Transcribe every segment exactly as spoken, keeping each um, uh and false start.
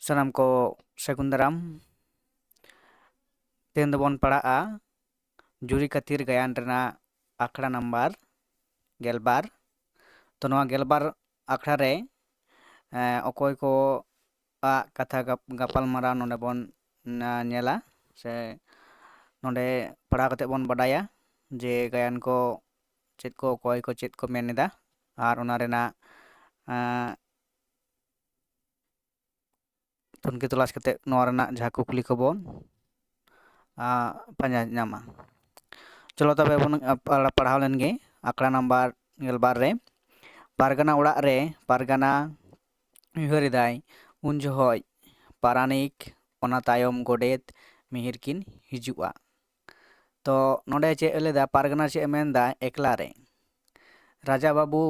ᱥᱟᱱᱟᱢ ᱠᱚ ᱥᱟᱹᱜᱩᱱ ᱫᱟᱨᱟᱢ᱾ ᱛᱮᱦᱮᱧ ᱫᱚᱵᱚᱱ ᱯᱟᱲᱦᱟᱜᱼᱟ ᱡᱩᱨᱤ ᱠᱷᱟᱹᱛᱤᱨ ᱜᱟᱭᱟᱱ ᱨᱮᱱᱟᱜ ᱟᱠᱷᱲᱟ ᱱᱟᱢᱵᱟᱨ ᱜᱮᱞᱵᱟᱨ᱾ ᱛᱚ, ᱱᱚᱣᱟ ᱜᱮᱞᱵᱟᱨ ᱟᱠᱷᱲᱟ ᱨᱮ, ᱮᱸ, ᱚᱠᱚᱭ ᱠᱚ ᱟᱜ ᱠᱟᱛᱷᱟ ᱜᱟᱯ-, ᱜᱟᱯᱟᱞᱢᱟᱨᱟᱣ ᱱᱚᱰᱮ ᱵᱚᱱ, ᱮᱸ, ᱧᱮᱞᱟ, ᱥᱮ ᱱᱚᱰᱮ ᱯᱟᱲᱦᱟᱣ ᱠᱟᱛᱮ ᱵᱚᱱ ᱵᱟᱰᱟᱭᱟ ᱡᱮ ᱜᱟᱭᱟᱱ ᱠᱚ ᱪᱮᱫ ᱠᱚ, ᱚᱠᱚᱭ ᱠᱚ ᱪᱮᱫ ᱠᱚ ᱢᱮᱱ ᱮᱫᱟ, ᱟᱨ ᱚᱱᱟ ᱨᱮᱱᱟᱜ, ᱮᱸ, ᱛᱩᱱᱠᱷᱤ ᱛᱚᱞᱟᱥ ᱠᱟᱛᱮ ᱱᱚᱣᱟ ᱨᱮᱱᱟᱜ ᱡᱟᱦᱟᱸ ᱠᱩᱠᱞᱤ ᱠᱚᱵᱚᱱ, ᱟᱸ, ᱯᱟᱸᱡᱟ ᱧᱟᱢᱟ᱾ ᱪᱚᱞᱚ ᱛᱚᱵᱮ ᱵᱚᱱ, ᱟᱸ, ᱯᱟᱲ-, ᱯᱟᱲᱦᱟᱣ ᱞᱮᱱ ᱜᱮ᱾ ᱟᱠᱷᱲᱟ ᱱᱟᱢᱵᱟᱨ ᱜᱮᱞᱵᱟᱨ ᱨᱮ, ᱯᱟᱨᱜᱟᱱᱟ ᱚᱲᱟᱜ ᱨᱮ ᱯᱟᱨᱜᱟᱱᱟ ᱩᱭᱦᱟᱹᱨ ᱮᱫᱟᱭ, ᱩᱱ ᱡᱚᱦᱚᱜ ᱯᱟᱨᱟᱱᱤᱠ, ᱚᱱᱟ ᱛᱟᱭᱚᱢ ᱜᱚᱰᱮᱛ ᱢᱤᱦᱤᱨ ᱠᱤᱱ ᱦᱤᱡᱩᱜᱼᱟ᱾ ᱛᱚ, ᱱᱚᱰᱮ ᱪᱮᱫ ᱮ ᱞᱟᱹᱭᱫᱟ, ᱯᱟᱨᱜᱟᱱᱟ ᱪᱮᱫ ᱮ ᱢᱮᱱᱫᱟ, ᱮᱠᱞᱟ ᱨᱮ ᱨᱟᱡᱟ ᱵᱟᱹᱵᱩ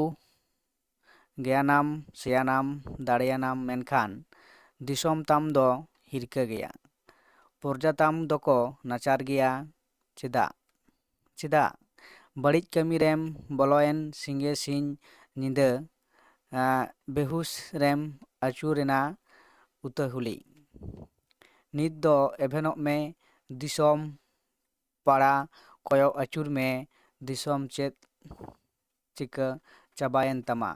ᱜᱮᱭᱟᱱᱟᱢ, ᱥᱮᱭᱟᱱᱟᱢ, ᱫᱟᱲᱮᱭᱟᱱᱟᱢ, ᱢᱮᱱᱠᱷᱟᱱ ᱫᱤᱥᱚᱢ ᱛᱟᱢ ᱫᱚ ᱦᱤᱨᱠᱟᱹ ᱜᱮᱭᱟ᱾ ᱯᱨᱚᱡᱟ ᱛᱟᱢ ᱫᱚᱠᱚ ᱱᱟᱪᱟᱨ ᱜᱮᱭᱟ᱾ ᱪᱮᱫᱟᱜ? ᱪᱮᱫᱟᱜ? ᱵᱟᱹᱲᱤᱡ ᱠᱟᱹᱢᱤ ᱨᱮᱢ ᱵᱚᱞᱚᱭᱮᱱ ᱥᱤᱸᱜᱮ ᱥᱤᱧ ᱧᱤᱫᱟᱹ, ᱟᱸ, ᱵᱮᱦᱩᱥ ᱨᱮᱢ ᱟᱹᱪᱩᱨᱮᱱᱟ ᱩᱛᱟᱹᱦᱩᱞᱤ᱾ ᱱᱤᱛ ᱫᱚ ᱮᱵᱷᱮᱱᱚᱜ ᱢᱮ ᱫᱤᱥᱚᱢ ᱯᱟᱲᱟ ᱠᱚᱭᱚᱜ ᱟᱹᱪᱩᱨ ᱢᱮ, ᱫᱤᱥᱚᱢ ᱪᱮᱫ ᱪᱤᱠᱟᱹ ᱪᱟᱵᱟᱭᱮᱱ ᱛᱟᱢᱟ?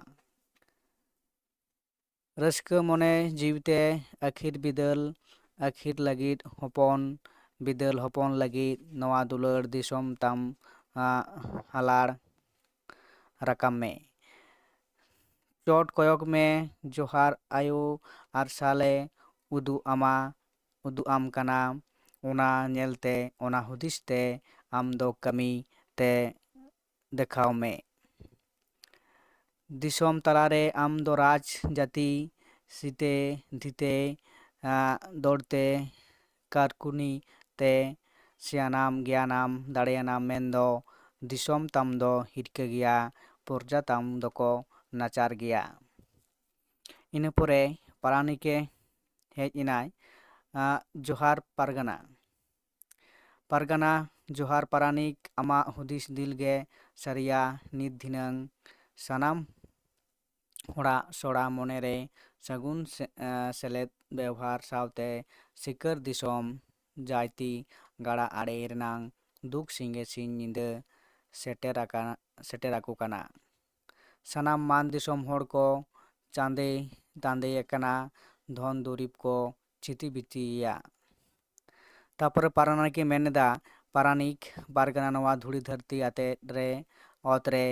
ᱨᱟᱹᱥᱠᱟᱹ ᱢᱚᱱᱮ ᱡᱤᱣᱤᱛᱮ ᱟᱹᱠᱷᱤᱨ ᱵᱤᱫᱟᱹᱞ, ᱟᱹᱠᱷᱤᱨ ᱞᱟᱹᱜᱤᱫ ᱦᱚᱯᱚᱱ, ᱵᱤᱫᱟᱹᱞ ᱦᱚᱯᱚᱱ ᱞᱟᱹᱜᱤᱫ ᱱᱚᱣᱟ ᱫᱩᱞᱟᱹᱲ ᱫᱤᱥᱚᱢ ᱛᱟᱢ, ᱟᱸ, ᱦᱟᱞᱟᱲ ᱨᱟᱠᱟᱢ ᱢᱮ᱾ ᱪᱚᱴ ᱠᱚᱭᱚᱜ ᱢᱮ, ᱡᱚᱦᱟᱨ ᱟᱭᱳ ᱟᱨᱥᱟᱞᱮ ᱩᱫᱩᱜ ᱟᱢᱟ, ᱩᱫᱩᱜ ᱟᱢ ᱠᱟᱱᱟ᱾ ᱚᱱᱟ ᱧᱮᱞᱛᱮ, ᱚᱱᱟ ᱦᱩᱫᱤᱥ ᱛᱮ ᱟᱢ ᱫᱚ ᱠᱟᱹᱢᱤ ᱛᱮ ᱫᱮᱠᱷᱟᱣ ᱢᱮ᱾ ᱫᱤᱥᱚᱢ ᱛᱟᱞᱟᱨᱮ ᱟᱢ ᱫᱚ ᱨᱟᱡᱽ ᱡᱟᱹᱛᱤ ᱥᱤᱛᱮ ᱫᱷᱤᱛᱮ, ᱟᱸ, ᱫᱚᱲᱛᱮ ᱠᱟᱨᱠᱩᱱᱤ ᱛᱮ ᱥᱮᱭᱟᱱᱟᱢ, ᱜᱮᱭᱟᱱᱟᱢ, ᱫᱟᱲᱮᱭᱟᱱᱟᱢ, ᱢᱮᱱᱫᱚ ᱫᱤᱥᱚᱢ ᱛᱟᱢ ᱫᱚ ᱦᱤᱨᱠᱟᱹ ᱜᱮᱭᱟ, ᱯᱨᱚᱡᱟ ᱛᱟᱢ ᱫᱚᱠᱚ ᱱᱟᱪᱟᱨ ᱜᱮᱭᱟ᱾ ᱤᱱᱟᱹ ᱯᱚᱨᱮ ᱯᱟᱨᱟᱱᱤᱠᱮ ᱦᱮᱡ ᱮᱱᱟᱭ, ᱟᱸ, ᱡᱚᱦᱟᱨ ᱯᱟᱨᱜᱟᱱᱟ᱾ ᱯᱟᱨᱜᱟᱱᱟ, ᱡᱚᱦᱟᱨ ᱯᱟᱨᱟᱱᱤᱠ, ᱟᱢᱟᱜ ᱦᱩᱫᱤᱥ ᱫᱤᱞ ᱜᱮ ᱥᱟᱹᱨᱤᱭᱟ, ᱱᱤᱛ ᱫᱷᱤᱱᱟᱹᱝ ᱥᱟᱱᱟᱢ ᱦᱚᱲᱟᱜ ᱥᱚᱲᱟ ᱢᱚᱱᱮᱨᱮ ᱥᱟᱹᱜᱩᱱ ᱥᱮ-, ᱮ, ᱥᱮᱞᱮᱫ ᱵᱮᱣᱦᱟᱨ ᱥᱟᱶᱛᱮ ᱥᱤᱠᱟᱹᱨ ᱫᱤᱥᱚᱢ ᱡᱟᱭᱛᱤ ᱜᱟᱲᱟ ᱟᱲᱮ ᱨᱮᱱᱟᱝ ᱫᱩᱠ ᱥᱤᱸᱜᱮ ᱥᱤᱧ ᱧᱤᱫᱟᱹ ᱥᱮᱴᱮᱨ ᱟᱠᱟ-, ᱥᱮᱴᱮᱨ ᱟᱠᱚ ᱠᱟᱱᱟ᱾ ᱥᱟᱱᱟᱢ ᱢᱟᱱ ᱫᱤᱥᱚᱢ ᱦᱚᱲ ᱠᱚ ᱪᱟᱸᱫᱮ ᱫᱟᱸᱫᱮ ᱟᱠᱟᱱᱟ, ᱫᱷᱚᱱ ᱫᱩᱨᱤᱵᱽ ᱠᱚ ᱪᱷᱤᱛᱤ ᱵᱤᱛᱤᱭᱟ᱾ ᱛᱟᱯᱚᱨᱮ ᱯᱟᱨᱟᱱᱤᱠ ᱮ ᱢᱮᱱ ᱮᱫᱟ, ᱯᱟᱨᱟᱱᱤᱠ ᱯᱟᱨᱜᱟᱱᱟ ᱱᱚᱣᱟ ᱫᱷᱩᱲᱤ ᱫᱷᱟᱹᱨᱛᱤ ᱟᱛᱮᱫ ᱨᱮ, ᱚᱛ ᱨᱮ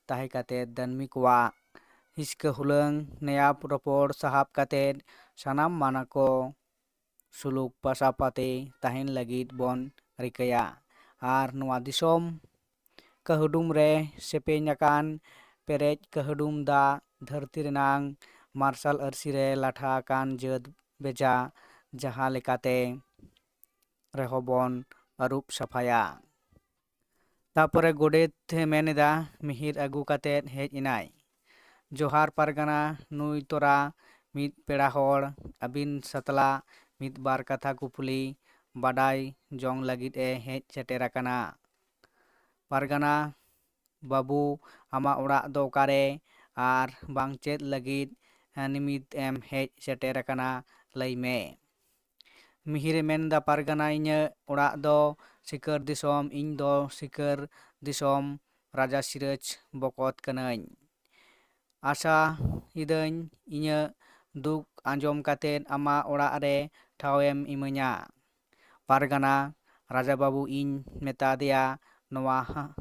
ᱛᱟᱦᱮᱸ ᱠᱟᱛᱮ ᱫᱟᱹᱱᱢᱤ ᱠᱚᱣᱟᱜ ᱦᱤᱥᱠᱟᱹ ᱦᱩᱞᱟᱹᱝ ᱱᱮᱭᱟᱯ ᱨᱚᱯᱚᱲ ᱥᱟᱦᱟᱵ ᱠᱟᱛᱮ ᱥᱟᱱᱟᱢ ᱢᱟᱱᱟ ᱠᱚ ᱥᱩᱞᱩᱠ ᱯᱟᱥᱟᱯᱟᱛᱮ ᱛᱟᱦᱮᱱ ᱞᱟᱹᱜᱤᱫ ᱵᱚᱱ ᱨᱤᱠᱟᱹᱭᱟ᱾ ᱟᱨ ᱱᱚᱣᱟ ᱫᱤᱥᱚᱢ ᱠᱟᱹᱦᱩᱰᱩᱢ ᱨᱮ ᱥᱮᱯᱮᱧ ᱟᱠᱟᱱ ᱯᱮᱨᱮᱡ ᱠᱟᱹᱦᱩᱰᱩᱢ ᱫᱟᱜ ᱫᱷᱟᱹᱨᱛᱤ ᱨᱮᱱᱟᱝ ᱢᱟᱨᱥᱟᱞ ᱟᱹᱨᱥᱤ ᱨᱮ ᱞᱟᱴᱷᱟ ᱟᱠᱟᱱ ᱡᱟᱹᱛ ᱵᱮᱡᱟ ᱡᱟᱦᱟᱸ ᱞᱮᱠᱟᱛᱮ ᱨᱮᱦᱚᱸ ᱵᱚᱱ ᱟᱹᱨᱩᱵ ᱥᱟᱯᱷᱟᱭᱟ᱾ ᱛᱟᱯᱚᱨᱮ ᱜᱚᱰᱮᱛ ᱮ ᱢᱮᱱ ᱮᱫᱟ, ᱢᱤᱦᱤᱨ ᱟᱹᱜᱩ ᱠᱟᱛᱮᱫ ᱦᱮᱡ ᱮᱱᱟᱭ᱾ ᱡᱚᱦᱟᱨ ᱯᱟᱨᱜᱟᱱᱟ, ᱱᱩᱭ ᱛᱚᱨᱟ ᱢᱤᱫ ᱯᱮᱲᱟ ᱦᱚᱲ ᱟᱹᱵᱤᱱ ᱥᱟᱛᱞᱟ ᱢᱤᱫ ᱵᱟᱨ ᱠᱟᱛᱷᱟ ᱠᱩᱯᱞᱤ ᱵᱟᱰᱟᱭ ᱡᱚᱝ ᱞᱟᱹᱜᱤᱫ ᱮ ᱦᱮᱡ ᱥᱮᱴᱮᱨ ᱟᱠᱟᱱᱟ᱾ ᱯᱟᱨᱜᱟᱱᱟ ᱵᱟᱹᱵᱩ, ᱟᱢᱟᱜ ᱚᱲᱟᱜ ᱫᱚ ᱚᱠᱟᱨᱮ ᱟᱨ ᱵᱟᱝ ᱪᱮᱫ ᱞᱟᱹᱜᱤᱫ ᱱᱤᱢᱤᱛ ᱮᱢ ᱦᱮᱡ ᱥᱮᱴᱮᱨ ᱟᱠᱟᱱᱟ, ᱞᱟᱹᱭ ᱢᱮ᱾ ᱢᱤᱦᱤᱨᱮ ᱢᱮᱱᱫᱟ, ᱯᱟᱨᱜᱟᱱᱟ, ᱤᱧᱟᱹᱜ ᱚᱲᱟᱜ ᱫᱚ ᱥᱤᱠᱟᱹᱨ ᱫᱤᱥᱚᱢ, ᱤᱧ ᱫᱚ ᱥᱤᱠᱟᱹᱨ ᱫᱤᱥᱚᱢ ᱨᱟᱡᱟ ᱥᱤᱨᱟᱹᱡᱽ ᱵᱚᱠᱚᱛ ᱠᱟᱹᱱᱟᱹᱧ᱾ ᱟᱥᱟ ᱤᱫᱟᱹᱧ ᱤᱧᱟᱹᱜ ᱫᱩᱠ ᱟᱸᱡᱚᱢ ᱠᱟᱛᱮᱫ ᱟᱢᱟᱜ ᱚᱲᱟᱜ ᱨᱮ ᱴᱷᱟᱶᱮᱢ ᱤᱢᱟᱹᱧᱟ᱾ ᱯᱟᱨᱜᱟᱱᱟ, ᱨᱟᱡᱟ ᱵᱟᱹᱵᱩ, ᱤᱧ ᱢᱮᱛᱟ ᱫᱮᱭᱟ, ᱱᱚᱣᱟ ᱦᱟ-,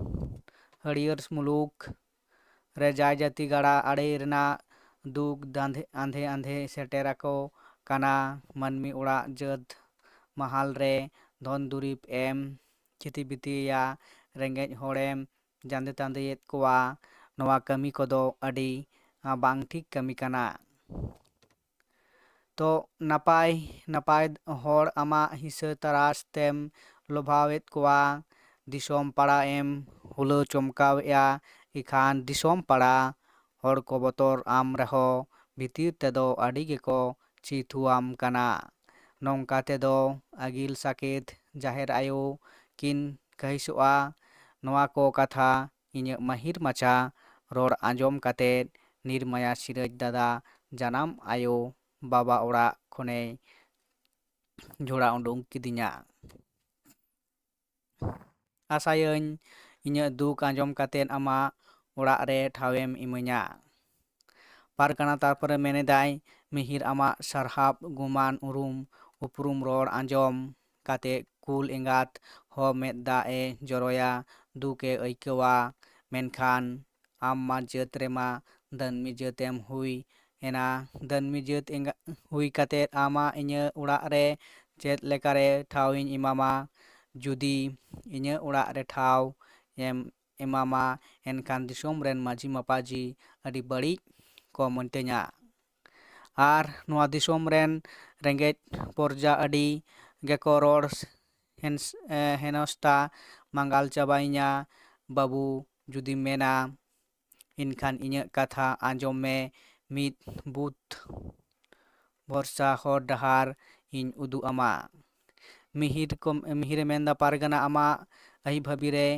ᱦᱟᱹᱨᱭᱟᱹᱲ ᱢᱩᱞᱩᱠ ᱨᱮ ᱡᱟᱭ ᱡᱟᱹᱛᱤ ᱜᱟᱲᱟ ᱟᱲᱮ ᱨᱮᱱᱟᱜ ᱫᱩᱠ ᱫᱟᱸᱫᱷᱮ-, ᱟᱸᱫᱷᱮ ᱟᱸᱫᱷᱮ ᱥᱮᱴᱮᱨ ᱟᱠᱚ ᱠᱟᱱᱟ᱾ ᱢᱟᱹᱱᱢᱤ ᱚᱲᱟᱜ ᱡᱟᱹᱛ ᱢᱟᱦᱟᱞ ᱨᱮ ᱫᱷᱚᱱ ᱫᱩᱨᱤᱵᱽ ᱮᱢ ᱪᱷᱤᱛᱤ ᱵᱤᱛᱤᱭᱟ, ᱨᱮᱸᱜᱮᱡ ᱦᱚᱲᱮᱢ ᱡᱟᱸᱫᱮ ᱛᱟᱸᱫᱮᱭᱮᱫ ᱠᱚᱣᱟ᱾ ᱱᱚᱣᱟ ᱠᱟᱹᱢᱤ ᱠᱚᱫᱚ ᱟᱹᱰᱤ, ᱟ, ᱵᱟᱝ ᱴᱷᱤᱠ ᱠᱟᱹᱢᱤ ᱠᱟᱱᱟ᱾ ᱛᱚ ᱱᱟᱯᱟᱭ ᱱᱟᱯᱟᱭ ᱦᱚᱲ ᱟᱢᱟᱜ ᱦᱤᱥᱟᱹ ᱛᱟᱨᱟᱥ ᱛᱮᱢ ᱞᱚᱵᱷᱟᱣᱮᱫ ᱠᱚᱣᱟ, ᱫᱤᱥᱚᱢ ᱯᱟᱲᱟ ᱮᱢ ᱦᱩᱞᱟᱹᱣ ᱪᱚᱢᱠᱟᱣᱮᱫᱼᱟ᱾ ᱤᱠᱷᱟᱱ ᱫᱤᱥᱚᱢ ᱯᱟᱲᱟ ᱦᱚᱲ ᱠᱚ ᱵᱚᱛᱚᱨ ᱟᱢ ᱨᱮᱦᱚᱸ ᱵᱷᱤᱛᱤᱨ ᱛᱮᱫᱚ ᱟᱹᱰᱤ ᱜᱮᱠᱚ ᱪᱤᱛᱷᱩᱣᱟᱢ ᱠᱟᱱᱟ᱾ ᱱᱚᱝᱠᱟ ᱛᱮᱫᱚ ᱟᱹᱜᱤᱞ ᱥᱟᱠᱮᱛ ᱡᱟᱦᱮᱨ ᱟᱭᱳ ᱠᱤᱱ ᱠᱟᱹᱦᱤᱥᱚᱜᱼᱟ᱾ ᱱᱚᱣᱟ ᱠᱚ ᱠᱟᱛᱷᱟ ᱤᱧᱟᱹᱜ ᱢᱟᱹᱦᱤᱨ ᱢᱟᱪᱷᱟ ᱨᱚᱲ ᱟᱸᱡᱚᱢ ᱠᱟᱛᱮᱫ ᱱᱤᱨᱢᱟᱭᱟ ᱥᱤᱨᱟᱹᱡᱽ ᱫᱟᱫᱟ, ᱡᱟᱱᱟᱢ ᱟᱭᱳ ᱵᱟᱵᱟ ᱚᱲᱟᱜ ᱠᱷᱚᱱᱮᱭ ᱡᱷᱚᱲᱟ ᱩᱰᱩᱝ ᱠᱤᱫᱤᱧᱟ᱾ ᱟᱥᱟᱭᱟᱹᱧ ᱤᱧᱟᱹᱜ ᱫᱩᱠ ᱟᱸᱡᱚᱢ ᱠᱟᱛᱮᱫ ᱟᱢᱟᱜ ᱚᱲᱟᱜ ᱨᱮ ᱴᱷᱟᱶᱮᱢ ᱤᱢᱟᱹᱧᱟ᱾ ᱯᱟᱨᱜᱟᱱᱟ ᱛᱟᱨᱯᱚᱨᱮ ᱢᱮᱱᱮᱫᱟᱭ, ᱢᱤᱦᱤᱨ ᱟᱢᱟᱜ ᱥᱟᱨᱦᱟᱣ ᱜᱩᱢᱟᱱ ᱩᱨᱩᱢ ᱩᱯᱨᱩᱢ ᱨᱚᱲ ᱟᱸᱡᱚᱢ ᱠᱟᱛᱮᱫ ᱠᱩᱞ ᱮᱸᱜᱟᱛ ᱦᱚᱸ ᱢᱮᱫ ᱫᱟᱜ ᱮ ᱡᱚᱨᱚᱭᱟ, ᱫᱩᱠ ᱮ ᱟᱹᱭᱠᱟᱹᱣᱟ᱾ ᱢᱮᱱᱠᱷᱟᱱ ᱟᱢ ᱢᱟ ᱡᱟᱹᱛ ᱨᱮᱢᱟ ᱫᱟᱹᱱᱢᱤ ᱡᱟᱹᱛ ᱮᱢ ᱦᱩᱭ ᱮᱱᱟ᱾ ᱫᱟᱹᱱᱢᱤ ᱡᱟᱹᱛ ᱮᱸᱜᱟ-, ᱦᱩᱭ ᱠᱟᱛᱮᱫ ᱟᱢᱟᱜ ᱤᱧᱟᱹᱜ ᱚᱲᱟᱜ ᱨᱮ ᱪᱮᱫ ᱞᱮᱠᱟᱨᱮ ᱴᱷᱟᱶ ᱤᱧ ᱮᱢᱟᱢᱟ? ᱡᱩᱫᱤ ᱤᱧᱟᱹᱜ ᱚᱲᱟᱜ ᱨᱮ ᱴᱷᱟᱶ ᱮᱢ ᱮᱢᱟᱢᱟ, ᱮᱱᱠᱷᱟᱱ ᱫᱤᱥᱚᱢ ᱨᱮᱱ ᱢᱟᱹᱡᱷᱤ ᱢᱟᱯᱟᱡᱷᱤ ᱟᱹᱰᱤ ᱵᱟᱹᱲᱤᱡ ᱠᱚ ᱢᱤᱛᱟᱹᱧᱟ᱾ ᱟᱨ ᱱᱚᱣᱟ ᱫᱤᱥᱚᱢ ᱨᱮᱱ ᱨᱮᱸᱜᱮᱡ ᱯᱨᱚᱡᱟ ᱟᱹᱰᱤ ᱜᱮᱠᱚ ᱨᱚᱲ ᱦᱮᱱᱥ-, ᱮ, ᱦᱮᱱᱚᱥᱛᱟ ᱢᱟᱸᱜᱟᱞ ᱪᱟᱵᱟᱭᱤᱧᱟ᱾ ᱵᱟᱹᱵᱩ, ᱡᱩᱫᱤᱢ ᱢᱮᱱᱟ, ᱮᱱᱠᱷᱟᱱ ᱤᱧᱟᱹᱜ ᱠᱟᱛᱷᱟ ᱟᱸᱡᱚᱢ ᱢᱮ, ᱢᱤᱫ ᱵᱩᱫᱷ ᱵᱷᱚᱨᱥᱟ ᱦᱚᱨ ᱰᱟᱦᱟᱨ ᱤᱧ ᱩᱫᱩᱜ ᱟᱢᱟ᱾ ᱢᱤᱦᱤᱨ ᱠᱚ, ᱢᱤᱦᱤᱨᱮ ᱢᱮᱱᱫᱟ, ᱯᱟᱨᱜᱟᱱᱟ, ᱟᱢᱟᱜ ᱟᱹᱭ ᱵᱷᱟᱹᱵᱤ ᱨᱮ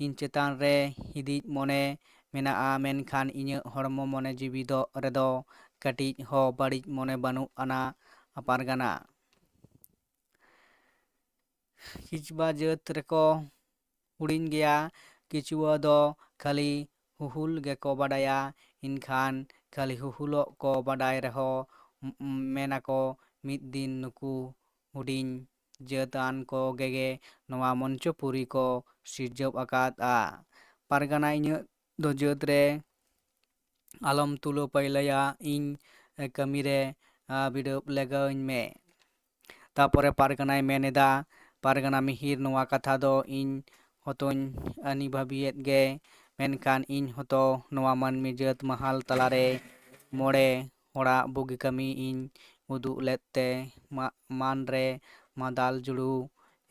ᱤᱧ ᱪᱮᱛᱟᱱ ᱨᱮ ᱦᱤᱫᱤᱡ ᱢᱚᱱᱮ ᱢᱮᱱᱟᱜᱼᱟ, ᱢᱮᱱᱠᱷᱟᱱ ᱤᱧᱟᱹᱜ ᱦᱚᱲᱢᱚ ᱢᱚᱱᱮ ᱡᱤᱣᱤ ᱫᱚ ᱨᱮᱫᱚ ᱠᱟᱹᱴᱤᱡ ᱦᱚᱸ ᱵᱟᱹᱲᱤᱡ ᱢᱚᱱᱮ ᱵᱟᱹᱱᱩᱜ ᱟᱱᱟ, ᱯᱟᱨᱜᱟᱱᱟ᱾ ᱠᱤᱪᱵᱟ ᱡᱟᱹᱛ ᱨᱮᱠᱚ ᱦᱩᱰᱤᱧ ᱜᱮᱭᱟ, ᱠᱤᱪᱩᱣᱟᱹ ᱫᱚ ᱠᱷᱟᱹᱞᱤ ᱦᱩᱦᱩᱞ ᱜᱮᱠᱚ ᱵᱟᱰᱟᱭᱟ᱾ ᱮᱱᱠᱷᱟᱱ ᱠᱷᱟᱹᱞᱤ ᱦᱩᱦᱩᱞᱚᱜ ᱠᱚ ᱵᱟᱰᱟᱭ ᱨᱮᱦᱚᱸ, ᱢ-, ᱢᱮᱱᱟᱠᱚ, ᱢᱤᱫ ᱫᱤᱱ ᱱᱩᱠᱩ ᱦᱩᱰᱤᱧ ᱡᱟᱹᱛᱟᱱ ᱠᱚ ᱜᱮᱜᱮ ᱱᱚᱣᱟ ᱢᱚᱧᱪᱚᱯᱩᱨᱤ ᱠᱚ ᱥᱤᱨᱡᱟᱹᱣ ᱟᱠᱟᱫᱼᱟ᱾ ᱯᱟᱨᱜᱟᱱᱟ, ᱤᱧᱟᱹᱜ ᱫᱚ ᱡᱟᱹᱛ ᱨᱮ ᱟᱞᱚᱢ ᱛᱩᱞᱟᱹ ᱯᱟᱹᱭᱞᱟᱹᱭᱟ, ᱤᱧ ᱠᱟᱹᱢᱤ ᱨᱮ, ᱟ, ᱵᱤᱰᱟᱹᱣ ᱞᱮᱜᱟᱣᱟᱹᱧ ᱢᱮ᱾ ᱛᱟᱯᱚᱨᱮ ᱯᱟᱨᱜᱟᱱᱟᱭ ᱢᱮᱱ ᱮᱫᱟ, ᱯᱟᱨᱜᱟᱱᱟ ᱢᱤᱦᱤᱨ, ᱱᱚᱣᱟ ᱠᱟᱛᱷᱟ ᱫᱚ ᱤᱧ ᱦᱚᱛᱚᱧ ᱟᱹᱱᱤ ᱵᱷᱟᱹᱵᱤᱭᱮᱫ ᱜᱮ, ᱢᱮᱱᱠᱷᱟᱱ ᱤᱧ ᱦᱚᱛᱚ ᱱᱚᱣᱟ ᱢᱟᱹᱱᱢᱤ ᱡᱟᱹᱛ ᱢᱟᱦᱟᱞ ᱛᱟᱞᱟᱨᱮ ᱢᱚᱬᱮ ᱦᱚᱲᱟᱜ ᱵᱩᱜᱤ ᱠᱟᱹᱢᱤ ᱤᱧ ᱩᱫᱩᱜ ᱞᱮᱫ ᱛᱮ ᱢᱟ-, ᱢᱟᱱ ᱨᱮ ᱢᱟᱫᱟᱞ ᱡᱩᱲᱩ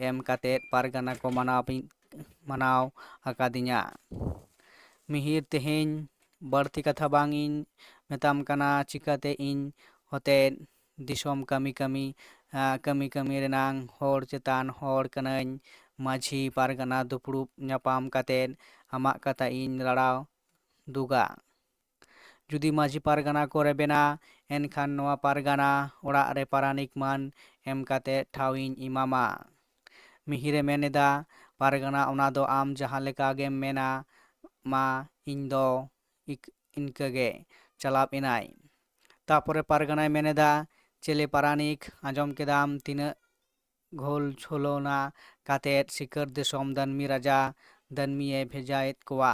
ᱮᱢ ᱠᱟᱛᱮᱫ ᱯᱟᱨᱜᱟᱱᱟ ᱠᱚ ᱢᱟᱱᱟᱣ, ᱢᱟᱱᱟᱣ ᱟᱠᱟᱫᱤᱧᱟ᱾ ᱢᱤᱦᱤᱨ, ᱛᱮᱦᱮᱧ ᱵᱟᱹᱲᱛᱤ ᱠᱟᱛᱷᱟ ᱵᱟᱝ ᱤᱧ ᱢᱮᱛᱟᱢ ᱠᱟᱱᱟ, ᱪᱤᱠᱟᱹᱛᱮ ᱤᱧ ᱦᱚᱛᱮᱫ ᱫᱤᱥᱚᱢ ᱠᱟᱹᱢᱤ ᱠᱟᱹᱢᱤ, ᱟ, ᱠᱟᱹᱢᱤ ᱠᱟᱹᱢᱤ ᱨᱮᱱᱟᱝ ᱦᱚᱲ ᱪᱮᱛᱟᱱ ᱦᱚᱲ ᱠᱟᱹᱱᱟᱹᱧ᱾ ᱢᱟᱹᱡᱷᱤ ᱯᱟᱨᱜᱟᱱᱟ ᱫᱩᱯᱲᱩᱵ ᱧᱟᱯᱟᱢ ᱠᱟᱛᱮᱫ ᱟᱢᱟᱜ ᱠᱟᱛᱷᱟ ᱤᱧ ᱨᱟᱲᱟᱣ ᱫᱩᱜᱟ᱾ ᱡᱩᱫᱤ ᱢᱟᱹᱡᱷᱤ ᱯᱟᱨᱜᱟᱱᱟ ᱠᱚ ᱨᱮᱵᱮᱱᱟ, ᱮᱱᱠᱷᱟᱱ ᱱᱚᱣᱟ ᱯᱟᱨᱜᱟᱱᱟ ᱚᱲᱟᱜ ᱨᱮ ᱯᱟᱨᱟᱱᱤᱠ ᱢᱟᱹᱱ ᱮᱢ ᱠᱟᱛᱮ ᱴᱷᱟᱶ ᱤᱧ ᱮᱢᱟᱢᱟ᱾ ᱢᱤᱦᱤᱨᱮ ᱢᱮᱱ ᱮᱫᱟ, ᱯᱟᱨᱜᱟᱱᱟ, ᱚᱱᱟ ᱫᱚ ᱟᱢ ᱡᱟᱦᱟᱸ ᱞᱮᱠᱟ ᱜᱮᱢ ᱢᱮᱱᱟ, ᱢᱟ ᱤᱧ ᱫᱚ ᱤᱠ-, ᱤᱱᱠᱟᱹ ᱜᱮ᱾ ᱪᱟᱞᱟᱣ ᱮᱱᱟᱭ᱾ ᱛᱟᱯᱚᱨᱮ ᱯᱟᱨᱜᱟᱱᱟᱭ ᱢᱮᱱ ᱮᱫᱟ, ᱪᱮᱞᱮ ᱯᱟᱨᱟᱱᱤᱠ, ᱟᱸᱡᱚᱢ ᱠᱮᱫᱟᱢ ᱛᱤᱱᱟᱹᱜ ᱜᱷᱳᱞ ᱪᱷᱳᱞᱳᱱᱟ ᱠᱟᱛᱮᱫ ᱥᱤᱠᱟᱹᱨ ᱫᱤᱥᱚᱢ ᱫᱟᱹᱱᱢᱤ ᱨᱟᱡᱟ ᱫᱟᱹᱱᱢᱤᱭᱮ ᱵᱷᱮᱡᱟᱭᱮᱫ ᱠᱚᱣᱟ?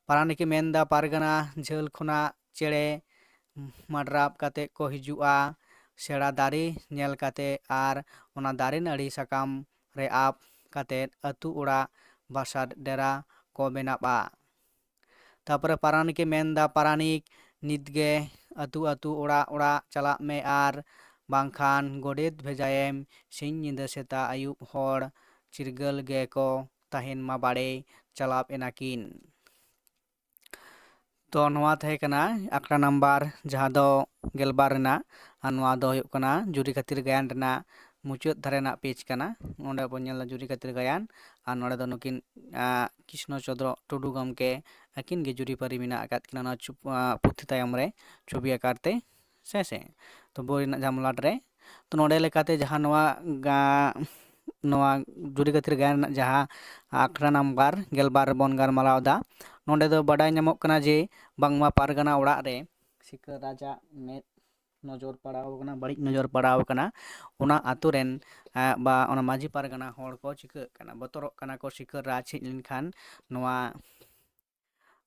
ᱯᱟᱨᱟᱱᱤᱠᱮ ᱢᱮᱱᱫᱟ, ᱯᱟᱨᱜᱟᱱᱟ, ᱡᱷᱟᱹᱞ ᱠᱷᱚᱱᱟᱜ ᱪᱮᱬᱮ ᱢᱟᱰᱨᱟᱵ ᱠᱟᱛᱮᱫ ᱠᱚ ᱦᱤᱡᱩᱜᱼᱟ, ᱥᱮᱬᱟ ᱫᱟᱨᱮ ᱧᱮᱞ ᱠᱟᱛᱮᱫ ᱟᱨ ᱚᱱᱟ ᱫᱟᱨᱮ ᱱᱟᱹᱲᱤ ᱥᱟᱠᱟᱢ ᱨᱮ ᱟᱵ ᱠᱟᱛᱮᱫ ᱟᱹᱛᱩ ᱚᱲᱟᱜ ᱵᱟᱥᱟ ᱰᱮᱨᱟ ᱠᱚ ᱵᱮᱱᱟᱣᱟ᱾ ᱛᱟᱯᱚᱨᱮ ᱯᱟᱨᱟᱱᱤᱠᱮ ᱢᱮᱱᱫᱟ, ᱯᱟᱨᱟᱱᱤᱠ, ᱱᱤᱛᱜᱮ ᱟᱹᱛᱩ ᱟᱹᱛᱩ ᱚᱲᱟᱜ ᱚᱲᱟᱜ ᱪᱟᱞᱟᱜ ᱢᱮ ᱟᱨ ᱵᱟᱝᱠᱷᱟᱱ ᱜᱚᱰᱮᱛ ᱵᱷᱮᱡᱟᱭᱮᱢ, ᱥᱤᱧ ᱧᱤᱫᱟᱹ ᱥᱮᱛᱟᱜ ᱟᱹᱭᱩᱵ ᱦᱚᱲ ᱪᱤᱨᱜᱟᱹᱞ ᱜᱮᱠᱚ ᱛᱟᱦᱮᱱ ᱢᱟ ᱵᱟᱲᱮ᱾ ᱪᱟᱞᱟᱣ ᱮᱱᱟᱠᱤᱱ᱾ ᱛᱚ ᱱᱚᱣᱟ ᱛᱟᱦᱮᱸ ᱠᱟᱱᱟ ᱟᱠᱷᱲᱟ ᱱᱟᱢᱵᱟᱨ ᱡᱟᱦᱟᱸ ᱫᱚ ᱜᱮᱞᱵᱟᱨ ᱨᱮᱱᱟᱜ, ᱟᱨ ᱱᱚᱣᱟ ᱫᱚ ᱦᱩᱭᱩᱜ ᱠᱟᱱᱟ ᱡᱩᱨᱤ ᱠᱷᱟᱹᱛᱤᱨ ᱜᱟᱭᱟᱱ ᱨᱮᱱᱟᱜ ᱢᱩᱪᱟᱹᱫ ᱫᱷᱟᱨᱮ ᱨᱮᱱᱟᱜ ᱯᱮᱡᱽ ᱠᱟᱱᱟ᱾ ᱱᱚᱰᱮ ᱵᱚᱱ ᱧᱮᱞᱟ ᱡᱩᱨᱤ ᱠᱷᱟᱹᱛᱤᱨ ᱜᱟᱭᱟᱱ, ᱟᱨ ᱱᱚᱰᱮ ᱫᱚ ᱱᱩᱠᱤᱱ, ᱟᱸ, ᱠᱨᱤᱥᱱᱚ ᱪᱚᱸᱫᱽᱨᱚ ᱴᱩᱰᱩ ᱜᱚᱢᱠᱮ ᱟᱹᱠᱤᱱ ᱜᱮ ᱡᱩᱨᱤᱯᱟᱹᱨᱤ ᱢᱮᱱᱟᱜ ᱟᱠᱟᱫ ᱠᱤᱱᱟ ᱱᱚᱣᱟ ᱪᱩᱯ-, ᱟᱸ, ᱯᱩᱛᱷᱤ ᱛᱟᱭᱚᱢ ᱨᱮ ᱪᱷᱚᱵᱤ ᱟᱠᱟᱨ ᱛᱮ, ᱦᱮᱸ ᱥᱮ᱾ ᱛᱚ ᱵᱳᱭ ᱨᱮᱱᱟᱜ ᱡᱟᱦᱟᱸ ᱢᱚᱞᱟᱴ ᱨᱮ, ᱛᱚ ᱱᱚᱰᱮ ᱞᱮᱠᱟᱛᱮ ᱡᱟᱦᱟᱸ ᱱᱚᱣᱟ ᱜᱟ-, ᱱᱚᱣᱟ ᱡᱩᱨᱤ ᱠᱷᱟᱹᱛᱤᱨ ᱜᱟᱭᱟᱱ ᱨᱮᱱᱟᱜ ᱡᱟᱦᱟᱸ ᱟᱠᱷᱲᱟ ᱱᱟᱢᱵᱟᱨ ᱜᱮᱞᱵᱟᱨ ᱨᱮᱵᱚᱱ ᱜᱟᱞᱢᱟᱨᱟᱣ ᱮᱫᱟ, ᱱᱚᱰᱮ ᱫᱚ ᱵᱟᱰᱟᱭ ᱧᱟᱢᱚᱜ ᱠᱟᱱᱟ ᱡᱮ ᱵᱟᱝᱢᱟ ᱯᱟᱨᱜᱟᱱᱟ ᱚᱲᱟᱜ ᱨᱮ ᱥᱤᱠᱟᱹᱨ ᱨᱟᱡᱟᱜ ᱢᱮᱫ ᱱᱚᱡᱚᱨ ᱯᱟᱲᱟᱣ ᱟᱠᱟᱱᱟ, ᱵᱟᱹᱲᱤᱡ ᱱᱚᱡᱚᱨ ᱯᱟᱲᱟᱣ ᱟᱠᱟᱱᱟ᱾ ᱚᱱᱟ ᱟᱛᱳ ᱨᱮᱱ, ᱮ, ᱵᱟ ᱚᱱᱟ ᱢᱟᱹᱡᱷᱤ ᱯᱟᱨᱜᱟᱱᱟ ᱦᱚᱲ ᱠᱚ ᱪᱤᱠᱟᱹᱜ ᱠᱟᱱᱟ, ᱵᱚᱛᱚᱨᱚᱜ ᱠᱟᱱᱟ ᱠᱚ ᱥᱤᱠᱟᱹᱨ ᱨᱟᱡᱽ ᱦᱮᱡ ᱞᱮᱱᱠᱷᱟᱱ ᱱᱚᱣᱟ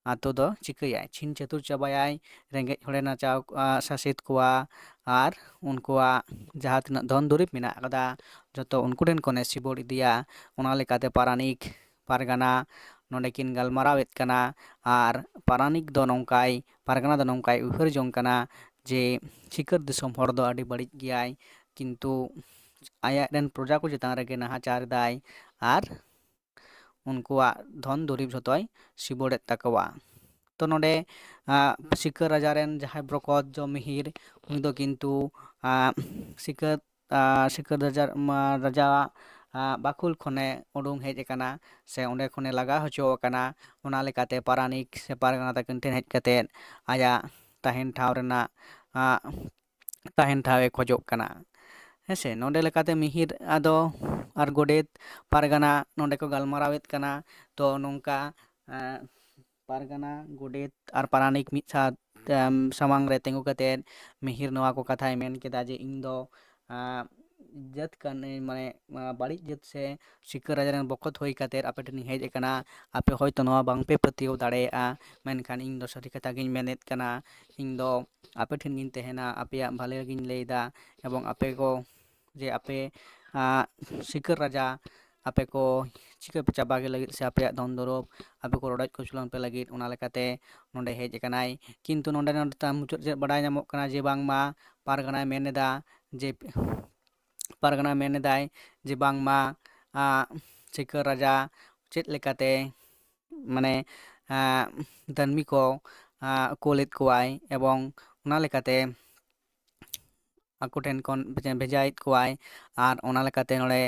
ᱟᱛᱳ ᱫᱚ ᱪᱤᱠᱟᱹᱭᱟᱭ, ᱪᱷᱤᱝ ᱪᱷᱟᱹᱛᱩᱨ ᱪᱟᱵᱟᱭᱟᱭ, ᱨᱮᱸᱜᱮᱡ ᱦᱚᱲᱮ ᱱᱟᱪᱟᱣ, ᱟ, ᱥᱟᱥᱮᱛ ᱠᱚᱣᱟ, ᱟᱨ ᱩᱱᱠᱩᱣᱟᱜ ᱡᱟᱦᱟᱸ ᱛᱤᱱᱟᱹᱜ ᱫᱷᱚᱱ ᱫᱩᱨᱤᱵᱽ ᱢᱮᱱᱟᱜ ᱟᱠᱟᱫᱟ, ᱡᱚᱛᱚ ᱩᱱᱠᱩ ᱴᱷᱮᱱ ᱠᱷᱚᱱᱮ ᱥᱤᱵᱚᱲ ᱤᱫᱤᱭᱟ᱾ ᱚᱱᱟ ᱞᱮᱠᱟᱛᱮ ᱯᱟᱨᱟᱱᱤᱠ ᱯᱟᱨᱜᱟᱱᱟ ᱱᱚᱰᱮ ᱠᱤᱱ ᱜᱟᱞᱢᱟᱨᱟᱣᱮᱫ ᱠᱟᱱᱟ, ᱟᱨ ᱯᱟᱨᱟᱱᱤᱠ ᱫᱚ ᱱᱚᱝᱠᱟᱭ, ᱯᱟᱨᱜᱟᱱᱟ ᱫᱚ ᱱᱚᱝᱠᱟᱭ ᱩᱭᱦᱟᱹᱨ ᱡᱚᱝ ᱠᱟᱱᱟ ᱡᱮ ᱥᱤᱠᱟᱹᱨ ᱫᱤᱥᱚᱢ ᱦᱚᱲ ᱫᱚ ᱟᱹᱰᱤ ᱵᱟᱹᱲᱤᱡ ᱜᱮᱭᱟᱭ, ᱠᱤᱱᱛᱩ ᱟᱭᱟᱜ ᱨᱮᱱ ᱯᱨᱚᱡᱟ ᱠᱚ ᱪᱮᱛᱟᱱ ᱨᱮᱜᱮ ᱱᱟᱦᱟᱪᱟᱨ ᱮᱫᱟᱭ, ᱟᱨ ᱩᱱᱠᱩᱣᱟᱜ ᱫᱷᱚᱱ ᱫᱩᱨᱤᱵᱽ ᱡᱷᱚᱛᱚᱭ ᱥᱤᱵᱚᱲᱮᱫ ᱛᱟᱠᱚᱣᱟ᱾ ᱛᱚ ᱱᱚᱰᱮ, ᱟ, ᱥᱤᱠᱟᱹᱨ ᱨᱟᱡᱟ ᱨᱮᱱ ᱡᱟᱦᱟᱸᱭ ᱵᱨᱚᱠᱚᱛ ᱡᱚ ᱢᱤᱦᱤᱨ, ᱩᱱᱤ ᱫᱚ ᱠᱤᱱᱛᱩ, ᱟ, ᱥᱤᱠᱟᱹᱨ, ᱟ, ᱥᱤᱠᱟᱹᱨ ᱨᱟᱡᱟ, ᱢᱟ, ᱨᱟᱡᱟᱣᱟᱜ ᱵᱟᱠᱷᱳᱞ ᱠᱷᱚᱱᱮ ᱩᱰᱩᱝ ᱦᱮᱡ ᱟᱠᱟᱱᱟ ᱥᱮ ᱚᱸᱰᱮ ᱠᱷᱚᱱᱮ ᱞᱟᱜᱟ ᱦᱚᱪᱚ ᱟᱠᱟᱱᱟ᱾ ᱚᱱᱟ ᱞᱮᱠᱟᱛᱮ ᱯᱟᱨᱟᱱᱤᱠ ᱥᱮ ᱯᱟᱨᱜᱟᱱᱟ ᱛᱟᱹᱠᱤᱱ ᱴᱷᱮᱱ ᱦᱮᱡ ᱠᱟᱛᱮᱫ ᱟᱭᱟᱜ ᱛᱟᱦᱮᱱ ᱴᱷᱟᱶ ᱨᱮᱱᱟᱜ ᱛᱟᱦᱮᱱ ᱴᱷᱟᱶ ᱮ ᱠᱷᱚᱡᱚᱜ ᱠᱟᱱᱟ᱾ ᱦᱮᱸᱥᱮ, ᱱᱚᱰᱮ ᱞᱮᱠᱟᱛᱮ ᱢᱤᱦᱤᱨ ᱟᱫᱚ ᱟᱨ ᱜᱚᱰᱮᱛ ᱯᱟᱨᱜᱟᱱᱟ ᱱᱚᱰᱮ ᱠᱚ ᱜᱟᱞᱢᱟᱨᱟᱣᱮᱫ ᱠᱟᱱᱟ᱾ ᱛᱚ ᱱᱚᱝᱠᱟ ᱯᱟᱨᱜᱟᱱᱟ, ᱜᱚᱰᱮᱛ ᱟᱨ ᱯᱟᱨᱟᱱᱤᱠ ᱢᱤᱫ ᱥᱟᱶ ᱥᱟᱢᱟᱝ ᱨᱮ ᱛᱤᱸᱜᱩ ᱠᱟᱛᱮᱫ ᱢᱤᱦᱤᱨ ᱱᱚᱣᱟ ᱠᱚ ᱠᱟᱛᱷᱟᱭ ᱢᱮᱱ ᱠᱮᱫᱟ ᱡᱮ ᱤᱧ ᱫᱚ ᱡᱟᱹᱛ ᱠᱟᱹᱱᱟᱹᱧ, ᱢᱟᱱᱮ ᱵᱟᱹᱲᱤᱡ ᱡᱟᱹᱛ ᱥᱮ ᱥᱤᱠᱟᱹᱨ ᱨᱟᱡᱟ ᱨᱮᱱ ᱵᱚᱠᱚᱛ ᱦᱩᱭ ᱠᱟᱛᱮᱫ ᱟᱯᱮ ᱴᱷᱮᱱᱤᱧ ᱦᱮᱡ ᱟᱠᱟᱱᱟ᱾ ᱟᱯᱮ ᱦᱚᱭᱛᱳ ᱱᱚᱣᱟ ᱵᱟᱝᱯᱮ ᱯᱟᱹᱛᱭᱟᱹᱣ ᱫᱟᱲᱮᱭᱟᱜᱼᱟ, ᱢᱮᱱᱠᱷᱟᱱ ᱤᱧ ᱫᱚ ᱥᱟᱹᱨᱤ ᱠᱟᱛᱷᱟ ᱜᱤᱧ ᱢᱮᱱᱮᱫ ᱠᱟᱱᱟ᱾ ᱤᱧ ᱫᱚ ᱟᱯᱮ ᱴᱷᱮᱱ ᱜᱤᱧ ᱛᱟᱦᱮᱱᱟ, ᱟᱯᱮᱭᱟᱜ ᱵᱷᱟᱞᱮ ᱞᱟᱹᱜᱤᱫ ᱤᱧ ᱞᱟᱹᱭᱫᱟ᱾ ᱮᱵᱚᱝ ᱟᱯᱮ ᱠᱚ ᱡᱮ ᱟᱯᱮ ᱥᱤᱠᱟᱹᱨ ᱨᱟᱡᱟ ᱟᱯᱮ ᱠᱚ ᱪᱤᱠᱟᱹ ᱯᱮ ᱪᱟᱵᱟ ᱜᱮ ᱞᱟᱹᱜᱤᱫ ᱥᱮ ᱟᱯᱮᱭᱟᱜ ᱫᱷᱚᱱ ᱫᱚᱨᱚᱵ ᱟᱯᱮ ᱠᱚ ᱨᱚᱰᱚᱡ ᱠᱚᱪᱞᱚᱱ ᱯᱮ ᱞᱟᱹᱜᱤᱫ, ᱚᱱᱟ ᱞᱮᱠᱟᱛᱮ ᱱᱚᱰᱮ ᱦᱮᱡ ᱟᱠᱟᱱᱟᱭ᱾ ᱠᱤᱱᱛᱩ ᱱᱚᱰᱮ ᱱᱚᱰᱮ ᱛᱟᱭᱚᱢ ᱢᱩᱪᱟᱹᱫ ᱪᱮᱫ ᱵᱟᱰᱟᱭ ᱧᱟᱢᱚᱜ ᱠᱟᱱᱟ ᱡᱮ ᱵᱟᱝᱢᱟ ᱯᱟᱨᱜᱟᱱᱟᱭ ᱢᱮᱱ ᱮᱫᱟ ᱡᱮ ᱯᱟᱨᱜᱟᱱᱟ ᱢᱮᱱ ᱮᱫᱟᱭ ᱡᱮ ᱵᱟᱝᱢᱟ ᱥᱤᱠᱟᱹᱨ ᱨᱟᱡᱟ ᱪᱮᱫ ᱞᱮᱠᱟᱛᱮ ᱢᱟᱱᱮ ᱫᱟᱹᱱᱢᱤ ᱠᱚ ᱠᱳᱞᱮᱫ ᱠᱚᱣᱟᱭ ᱮᱵᱚᱝ ᱚᱱᱟ ᱞᱮᱠᱟᱛᱮ ᱟᱠᱚ ᱴᱷᱮᱱ ᱠᱷᱚᱱ ᱵᱷᱮᱡᱟᱭᱮᱫ ᱠᱚᱣᱟᱭ᱾ ᱟᱨ ᱚᱱᱟ ᱞᱮᱠᱟᱛᱮ ᱱᱚᱰᱮ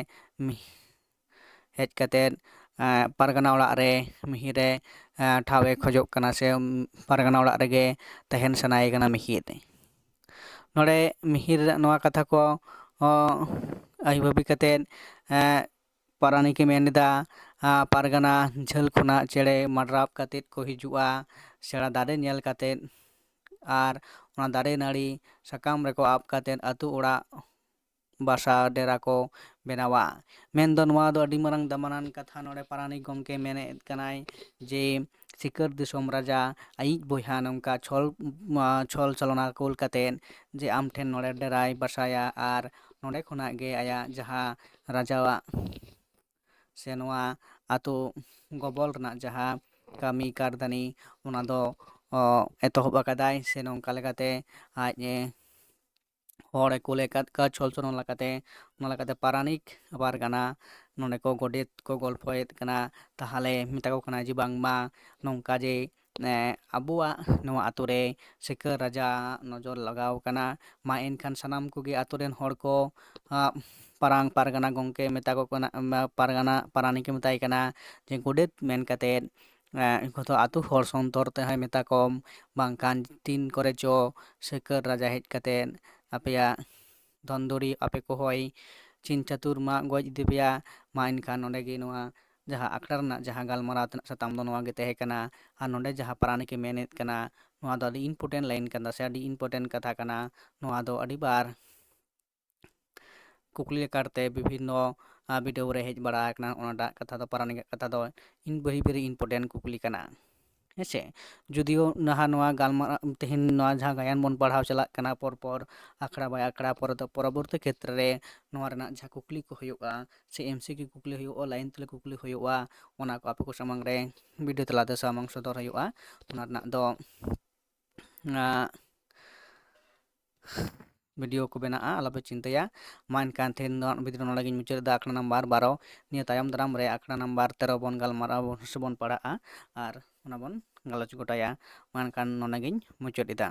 ᱦᱮᱡ ᱠᱟᱛᱮᱫ ᱯᱟᱨᱜᱟᱱᱟ ᱚᱲᱟᱜ ᱨᱮ ᱢᱤᱦᱤᱨ ᱨᱮ ᱴᱷᱟᱶ ᱮ ᱠᱷᱚᱡᱚᱜ ᱠᱟᱱᱟ ᱥᱮ ᱯᱟᱨᱜᱟᱱᱟ ᱚᱲᱟᱜ ᱨᱮᱜᱮ ᱛᱟᱦᱮᱱ ᱥᱟᱱᱟᱭᱮ ᱠᱟᱱᱟ ᱢᱤᱦᱤᱨ᱾ ᱱᱚᱰᱮ ᱢᱤᱦᱤᱨ ᱱᱚᱣᱟ ᱠᱟᱛᱷᱟ ᱠᱚ ᱟᱹᱭᱩᱨ ᱵᱷᱟᱹᱵᱤ ᱠᱟᱛᱮᱫ ᱯᱟᱨᱟᱱᱤᱠᱮ ᱢᱮᱱ ᱮᱫᱟ, ᱯᱟᱨᱜᱟᱱᱟ ᱡᱷᱟᱹᱞ ᱠᱷᱚᱱᱟᱜ ᱪᱮᱬᱮ ᱢᱟᱰᱨᱟᱵ ᱠᱟᱛᱮᱫ ᱠᱚ ᱦᱤᱡᱩᱜᱼᱟ, ᱥᱮᱬᱟ ᱫᱟᱨᱮ ᱧᱮᱞ ᱠᱟᱛᱮᱫ ᱟᱨ ᱚᱱᱟ ᱫᱟᱨᱮ ᱱᱟᱹᱲᱤ ᱥᱟᱠᱟᱢ ᱨᱮᱠᱚ ᱟᱵ ᱠᱟᱛᱮᱫ ᱟᱹᱛᱩ ᱚᱲᱟᱜ ᱵᱟᱥᱟ ᱰᱮᱨᱟ ᱠᱚ ᱵᱮᱱᱟᱣᱟ᱾ ᱢᱮᱱᱫᱚ ᱱᱚᱣᱟ ᱫᱚ ᱟᱹᱰᱤ ᱢᱟᱨᱟᱝ ᱫᱟᱢᱟᱱᱟᱱ ᱠᱟᱛᱷᱟ᱾ ᱱᱚᱰᱮ ᱯᱟᱨᱟᱱᱤᱠ ᱜᱚᱢᱠᱮ ᱢᱮᱱᱮᱫ ᱠᱟᱱᱟᱭ ᱡᱮ ᱥᱤᱠᱟᱹᱨ ᱫᱤᱥᱚᱢ ᱨᱟᱡᱟ ᱟᱭᱤᱡ ᱵᱚᱭᱦᱟ ᱱᱚᱝᱠᱟ ᱪᱷᱚᱞ, ᱪᱷᱚᱞ ᱪᱷᱚᱞᱚᱱᱟ ᱠᱩᱞ ᱠᱟᱛᱮᱫ ᱡᱮ ᱟᱢ ᱴᱷᱮᱱ ᱱᱚᱰᱮ ᱰᱮᱨᱟᱭ ᱵᱟᱥᱟᱭᱟ ᱟᱨ ᱱᱚᱰᱮ ᱠᱷᱚᱱᱟᱜ ᱜᱮ ᱟᱭᱟᱜ ᱡᱟᱦᱟᱸ ᱨᱟᱡᱟᱣᱟᱜ ᱥᱮ ᱱᱚᱣᱟ ᱟᱛᱳ ᱜᱚᱵᱚᱞ ᱨᱮᱱᱟᱜ ᱡᱟᱦᱟᱸ ᱠᱟᱹᱢᱤ ᱠᱟᱨᱫᱟᱹᱱᱤ ᱚᱱᱟ ᱫᱚ ᱮᱛᱚᱦᱚᱵ ᱟᱠᱟᱫᱟᱭ ᱥᱮ ᱱᱚᱝᱠᱟ ᱞᱮᱠᱟᱛᱮ ᱟᱡ ᱮ ᱦᱚᱲᱮ ᱠᱩᱞ ᱟᱠᱟᱫ ᱠᱚᱣᱟ ᱪᱷᱚᱞ ᱪᱷᱚᱞᱚᱱ ᱞᱮᱠᱟᱛᱮ᱾ ᱚᱱᱟ ᱞᱮᱠᱟᱛᱮ ᱯᱟᱨᱟᱱᱤᱠ ᱟᱵᱟᱨ ᱠᱟᱱᱟ, ᱱᱚᱰᱮ ᱠᱚ ᱜᱚᱰᱮᱛ ᱠᱚ ᱜᱚᱞᱯᱷᱚᱭᱮᱫ ᱠᱟᱱᱟ᱾ ᱛᱟᱦᱚᱞᱮ ᱢᱮᱛᱟ ᱠᱚ ᱠᱟᱱᱟ ᱡᱮ ᱵᱟᱝᱢᱟ ᱱᱚᱝᱠᱟ ᱡᱮ ᱟᱵᱚᱣᱟᱜ ᱱᱚᱣᱟ ᱟᱛᱳ ᱨᱮ ᱥᱤᱠᱟᱹᱨ ᱨᱟᱡᱟ ᱱᱚᱡᱚᱨ ᱞᱟᱜᱟᱣ ᱠᱟᱱᱟ᱾ ᱢᱟ ᱮᱱᱠᱷᱟᱱ ᱥᱟᱱᱟᱢ ᱠᱚᱜᱮ ᱟᱛᱳ ᱨᱮᱱ ᱦᱚᱲ ᱠᱚ ᱯᱟᱨᱟᱝ ᱯᱟᱨᱜᱟᱱᱟ ᱜᱚᱢᱠᱮ ᱢᱮᱛᱟ ᱠᱚ ᱠᱟᱱᱟ, ᱯᱟᱨᱜᱟᱱᱟ ᱯᱟᱨᱟᱱᱤᱠᱮ ᱢᱮᱛᱟᱭ ᱠᱟᱱᱟ ᱡᱮ ᱜᱚᱰᱮᱛ ᱢᱮᱱ ᱠᱟᱛᱮᱫ, ᱮᱸ, ᱩᱱᱠᱩ ᱫᱚ ᱟᱛᱳ ᱦᱚᱲ ᱥᱚᱱᱛᱚᱨ ᱛᱮᱦᱚᱸᱭ ᱢᱮᱛᱟ ᱠᱚᱢ, ᱵᱟᱝᱠᱷᱟᱱ ᱛᱤᱱ ᱠᱚᱨᱮ ᱪᱚ ᱥᱤᱠᱟᱹᱨ ᱨᱟᱡᱟ ᱦᱮᱡ ᱠᱟᱛᱮᱫ ᱟᱯᱮᱭᱟᱜ ᱫᱷᱚᱱ ᱫᱩᱨᱤᱵᱽ ᱟᱯᱮ ᱠᱚᱦᱚᱸᱭ ᱪᱤᱱ ᱪᱟᱹᱛᱩᱨ ᱢᱟ ᱜᱚᱡ ᱤᱫᱤ ᱯᱮᱭᱟ᱾ ᱢᱟ ᱮᱱᱠᱷᱟᱱ ᱱᱚᱰᱮ ᱜᱮ ᱱᱚᱣᱟ ᱡᱟᱦᱟᱸ ᱟᱠᱷᱲᱟ ᱨᱮᱱᱟᱜ ᱡᱟᱦᱟᱸ ᱜᱟᱞᱢᱟᱨᱟᱣ ᱛᱮᱱᱟᱜ ᱥᱟᱛᱟᱢ ᱫᱚ ᱱᱚᱣᱟ ᱜᱮ ᱛᱟᱦᱮᱸ ᱠᱟᱱᱟ᱾ ᱟᱨ ᱱᱚᱰᱮ ᱡᱟᱦᱟᱸ ᱯᱟᱨᱟᱱᱤᱠᱮ ᱢᱮᱱᱮᱫ ᱠᱟᱱᱟ, ᱱᱚᱣᱟ ᱫᱚ ᱟᱹᱰᱤ important line ᱠᱟᱱᱟ ᱥᱮ ᱟᱹᱰᱤ important ᱠᱟᱛᱷᱟ ᱠᱟᱱᱟ᱾ ᱱᱚᱣᱟ ᱫᱚ ᱟᱹᱰᱤ ᱵᱟᱨ ᱠᱩᱠᱞᱤ ᱟᱠᱟᱨ ᱛᱮ ᱵᱤᱵᱷᱤᱱᱱᱚ, ᱟ, video ᱨᱮ ᱦᱮᱡ ᱵᱟᱲᱟ ᱟᱠᱟᱱᱟ᱾ ᱚᱱᱟᱴᱟᱜ ᱠᱟᱛᱷᱟ ᱫᱚ, ᱯᱟᱨᱟᱱᱤᱠᱟᱜ ᱠᱟᱛᱷᱟ ᱫᱚ ᱤᱱ very, very important ᱠᱩᱠᱞᱤ ᱠᱟᱱᱟ, ᱦᱮᱸ ᱥᱮ? ᱡᱩᱫᱤᱭᱳ ᱱᱟᱦᱟᱜ ᱱᱚᱣᱟ ᱜᱟᱞᱢᱟᱨᱟᱣ, ᱛᱮᱦᱮᱧ ᱱᱚᱣᱟ ᱡᱟᱦᱟᱸ ᱜᱟᱭᱟᱱ ᱵᱚᱱ ᱯᱟᱲᱦᱟᱣ ᱪᱟᱞᱟᱜ ᱠᱟᱱᱟ ᱯᱚᱨ ᱯᱚᱨ, ᱟᱠᱷᱲᱟ by ᱟᱠᱷᱲᱟ, ᱯᱚᱨᱮ ᱫᱚ ᱯᱚᱨᱚᱵᱚᱨᱛᱤ ᱠᱷᱮᱛᱨᱮ ᱨᱮ ᱱᱚᱣᱟ ᱨᱮᱱᱟᱜ ᱡᱟᱦᱟᱸ ᱠᱩᱠᱞᱤ ᱠᱚ ᱦᱩᱭᱩᱜᱼᱟ, ᱥᱮ M C Q ᱠᱩᱠᱞᱤ ᱦᱩᱭᱩᱜᱼᱟ, line ᱛᱩᱞᱟᱹ ᱠᱩᱠᱞᱤ ᱦᱩᱭᱩᱜᱼᱟ, ᱚᱱᱟ ᱠᱚ ᱟᱯᱮ ᱠᱚ ᱥᱟᱢᱟᱝ ᱨᱮ video ᱛᱟᱞᱟᱛᱮ ᱥᱟᱢᱟᱝ ᱥᱚᱫᱚᱨ ᱦᱩᱭᱩᱜᱼᱟ᱾ ᱚᱱᱟ ᱨᱮᱱᱟᱜ ᱫᱚ, ᱟ, video ᱠᱚ ᱵᱮᱱᱟᱜᱼᱟ, ᱟᱞᱚᱯᱮ ᱪᱤᱱᱛᱟᱹᱭᱟ᱾ ᱢᱟ ᱮᱱᱠᱷᱟᱱ ᱛᱮᱦᱮᱧ ᱫᱚ video ᱱᱚᱰᱮ ᱜᱤᱧ ᱢᱩᱪᱟᱹᱫ ᱮᱫᱟ, ᱟᱠᱷᱲᱟ number ᱵᱟᱨᱚ᱾ ᱱᱤᱭᱟᱹ ᱛᱟᱭᱚᱢ ᱫᱟᱨᱟᱢ ᱨᱮ ᱟᱠᱷᱲᱟ number ᱛᱮᱨᱚ ᱵᱚᱱ ᱜᱟᱞᱢᱟᱨᱟᱣ ᱥᱮ ᱵᱚᱱ ᱯᱟᱲᱦᱟᱜᱼᱟ ᱟᱨ ᱚᱱᱟ ᱵᱚᱱ ᱜᱟᱞᱚᱪ ᱜᱚᱴᱟᱭᱟ᱾ ᱢᱟ ᱮᱱᱠᱷᱟᱱ ᱱᱚᱰᱮ ᱜᱤᱧ ᱢᱩᱪᱟᱹᱫ ᱮᱫᱟ᱾